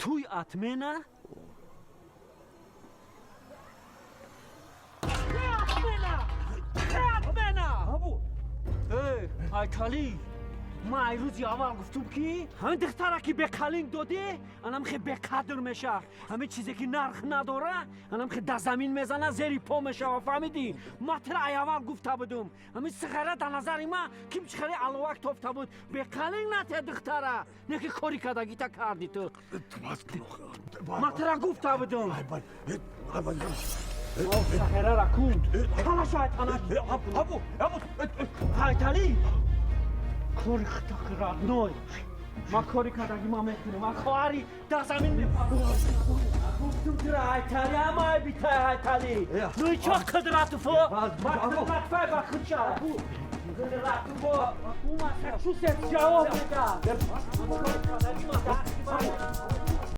Туй отмена. Отмена! Отмена! Эй, Айтали! Ман ай рӯзи аввал гуфтум, ки ҳамин духтара, ки беқалинг додӣ, анам хе беқадр меша. Ҳамин чизе, ки нарх надора, анам хе да замин мезана, зери по мешава, фаҳмидӣ? Ма тира ай аввал гуфта будум. Ҳамин сиғара дар назари ма ким чихари аловак тофта буд. Беқалинг нате духтара. Не ки кори кардагита кардӣ ту. Ма тира гуфта будум. Сахерара кун. Талаша айтанаш. Айтали! Кори хитак, родной. Ма кори кардаги ма мекунам. Ма хоҳари дар замин мепарам. Гуфтум тира, Айтали, ама ай битай, Айтали. Ну и чо, Қудратуфо? Ма Қудратуфай ба худша. Қудратуфо. У Массачусетс ҷавоб меда. Кори кардаги ма.